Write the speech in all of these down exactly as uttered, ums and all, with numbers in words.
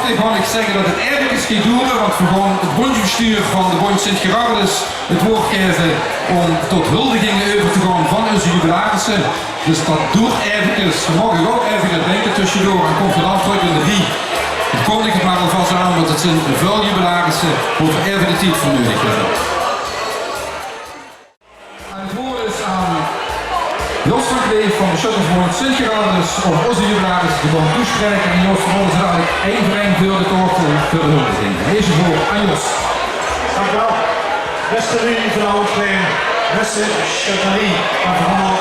Gaon ich zègke det 't efkes geit doere, want veer gaon 't bóndjsbestuur van de bóndj Sint Gerardus 't waord gaeve óm tot huldiginge euver te gaon van eus jubilarisse. Dus det doert efkes. Veer moge ouch efkes dinke tösjedoor en kómp geer dan trök in de rie. Ich kóndig 't mer alvas aan, want 't zeen väöl jubilarisse wo veer efkes de tied veur neudig höbbe. En 't waord is aan Jos van Kleef van de Sjöttersbóndj Sint Gerardus óm eus jubilaris de bóndj toesjpraeke. En Jos, veer mótte ze dalik ein veur ein veur de taofel veur de huldiging. Ieësj 't waord aan Jos. Dank uch waal. Bèste luuj van Oud-Glein, bèste sjötterie, mer veural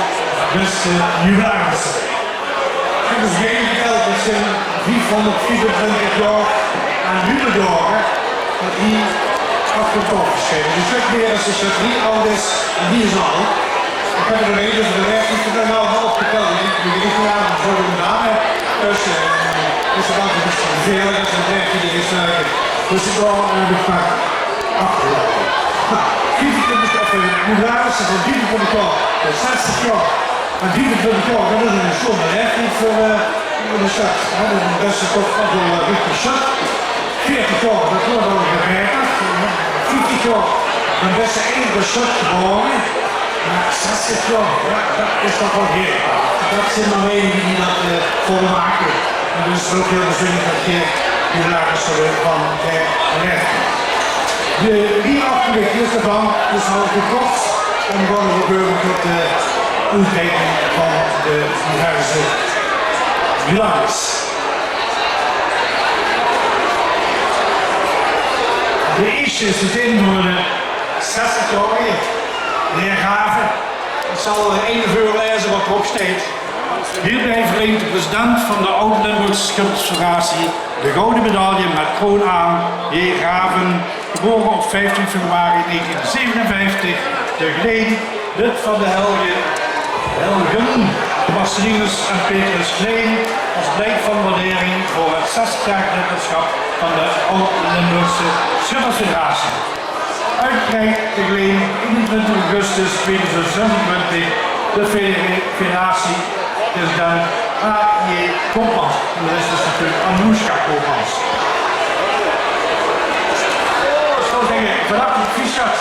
bèste jubilarisse. Ich höb ins getèld, det zeen viefhónderdviefentwintig jaor aan jubilaire, det hie achter op gesjreve is. Dus ich weit neet es de sjötterie aud is, en die is al. Ich höb d'r ein, dus de rest is d'r waal opgetèld. Ich, ich, ich, jao, zo gedaan, hè. Dus, eh, is 't altied ein bietje vervelend es 't rechje d'r is, eh, dus ich gaon, eh, de pak achter. Noe, viefentwintig, eh, jubilarisse van viefentwintig jaor, eh, zestig jaor. En viefentwintig jaor, det is ein sjoon leeftied veur, eh, veur de sjöt, hè. Det is bès toch waal, eh, richtig sjöt. Veertig jaor, det weurt al gebeterd. Vieftig jaor, dan bès se eindelik sjöt gebaore. Mer zestig jaor, jao, det is toch waal hiel apart. Det zeen mer weinige die det, eh, volmake. En dus is 't ouch hiel bezunjer det geer jubilaris zót waere van de leeftied. De rie achter mich is d'r van, dus hou uch kort en dan gaon v'r euver tot de oetreiking van de diverse jubilaris. De ieësjte is de zeen van de zestigjaorige, de heer Graven. Ich zal eine veurlaeze waat d'rop steit. Hierbij verleent de president van de Oud-Limburgse Sjöttersfederatie de gouden medaille met kroon aan J. Graven, geboren op vijftien februari negentien zevenenvijftig te Gleen, lid van de Helge, Helgen, Marcellinus en Petrus Gleen, als blijk van waardering voor het zestigjarig lidmaatschap van de Oud-Limburgse Sjöttersfederatie. Oetgereik te Gleen, eenentwintig augustus tweeduizend zesentwintig, de federatie-president A J Koopmans. En det is dus natuurlik Anoushka Koopmans. Ich zou zègke, van harte proficiat.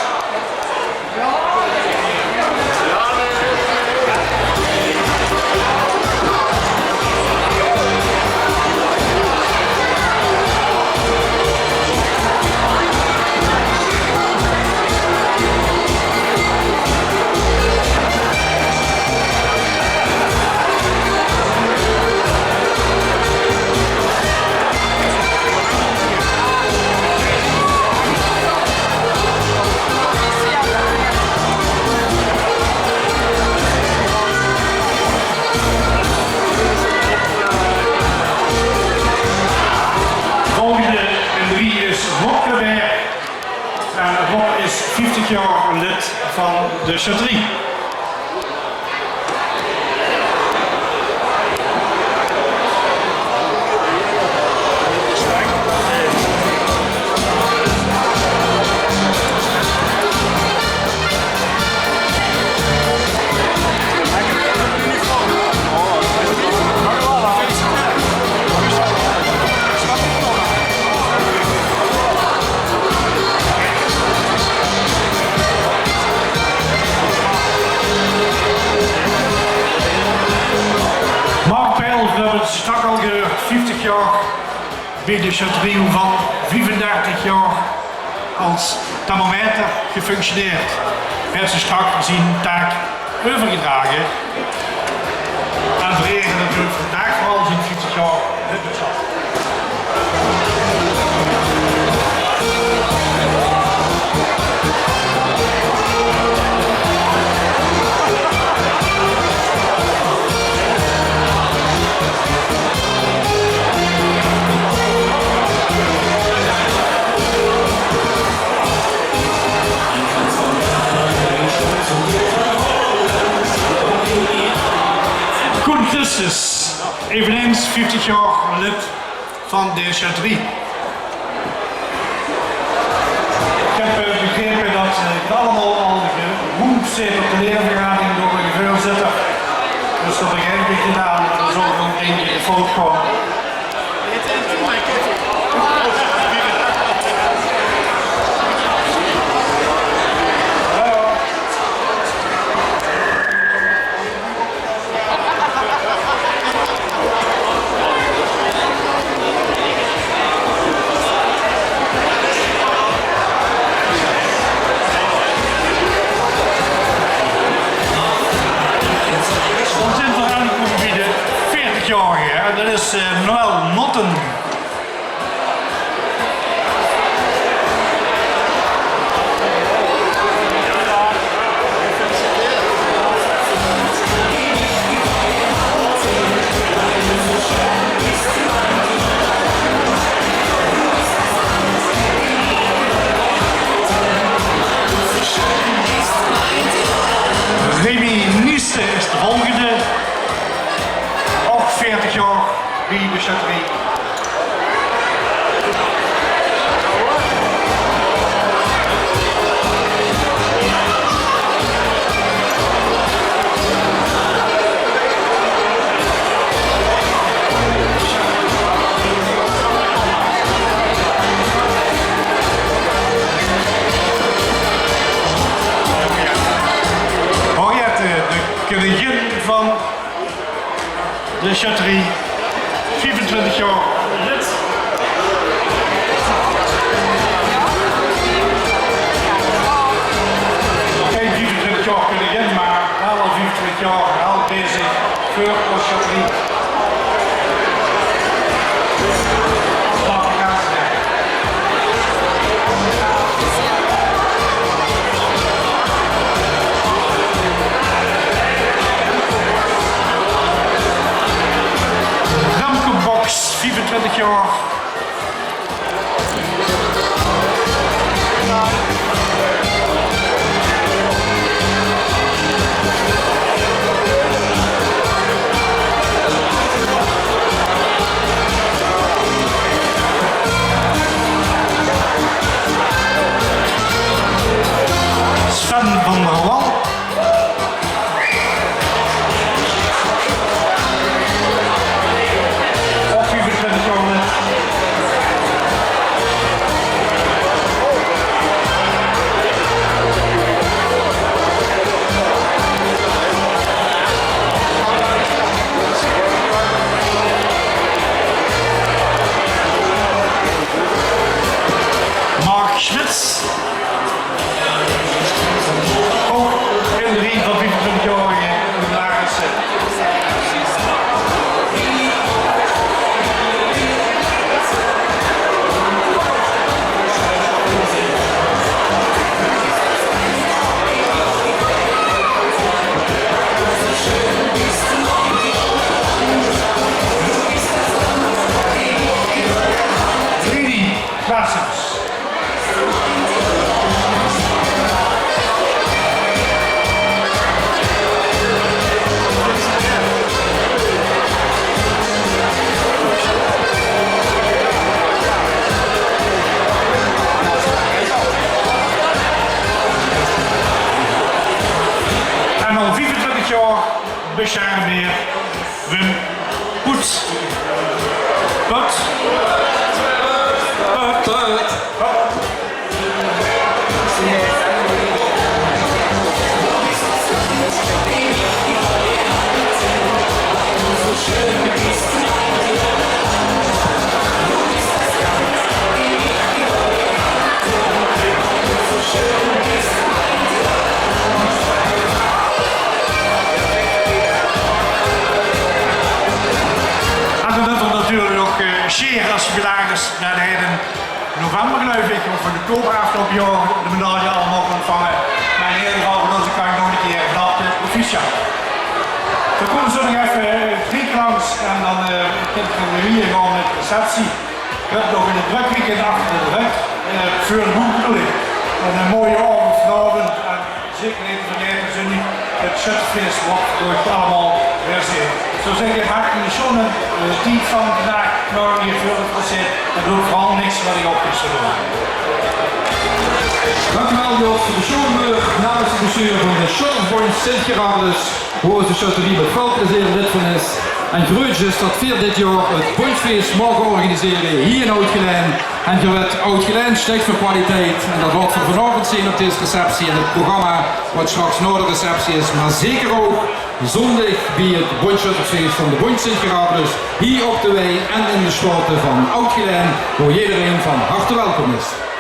Volgende in de rie is Rob Kleberg. En Rob is vieftig jaor lid van de sjötterie. Mark Peil, veer höbbe 't straks al gehuurd, vieftig jaor bie de sjötterie, van viefendertig jaor es thermometer gefunctioneerd, haet ze straks zien taak euvergedrage. En veer ere natuurlik vandaag veural zien vieftig jaor lidmaatschap. Koen Christus, eveneens vieftig jaor lid van de sjötterie. Ich höb, eh, begrepe det, eh, geer allemaol al geroemp zeet op de ledenvergadering door de veurzitter. Dus det begrijp ich gedaan, det zal waal ein bietje fout gaon. Eh, Noël Notten. Remy Nieste is de volgende. Ouch veertig jaor bie de sjötterie. Henriette, de keuninge van de sjötterie, viefentwintig jaor. Gein viefentwintig jaor keuninge, mer waal al viefentwintig jaor al bezig veur de sjötterie. Remco Boks, viefentwintig jaor. Sven van der Wal. Mark Schmits. Ouch in de ring van viefentwintig jaorige jubilarissen. Trudy Klaasens. En al viefentwintig jaor besjermheer Wim Poets. Put. Put. En dan höbbe v'r natuurlik nog, eh, Sjeer es jubilaris nao de heide november, geluif ich, of in oktober aafgeloupe jaor, de medaille allemaol óntvange. Mer in eder geval van ózze kantj nog ein kier van harte proficiat. V'r kómme zo nog effe, eh, drie klanks en dan, eh, kint de revue gaon mit receptie. V'r höbbe nog ein drök weekend achter de rök, eh, veur de boek bedoel ich. En ein sjoon aovendj vanaovendj. En zeker neet te vergaete, zóndig 't sjöttefees, wat v'r allemaol weer zeen. Ich zou zègke, maak d'r ein sjoon, eh, tied van vandaag, morge hie veur 't procès. En doot veural niks wat ich ouch neet zou doon. Dank uch waal, Jos, veur de sjoon beurt namens de bestuur van de Sjöttersbóndj Sint Gerardus, wo ózze sjötterie mit väöl plezeer lid van is. En gruuets is det veer dit jaor 't bóndjsfees moge organisere hie in Oud-Gelaen. En geer wèt, Oud-Gelaen steit veur kwaliteit. En det laot v'r vanaovendj zeen op dees receptie en 't programma wat straks nao de receptie is. Mer zeker ouch zóndig bie 't bóndjsjöttersfees van de Bóndj Sint Gerardus, hie op de wei en in de sjtaote van Oud-Gelaen, wo jederein van harte welkom is.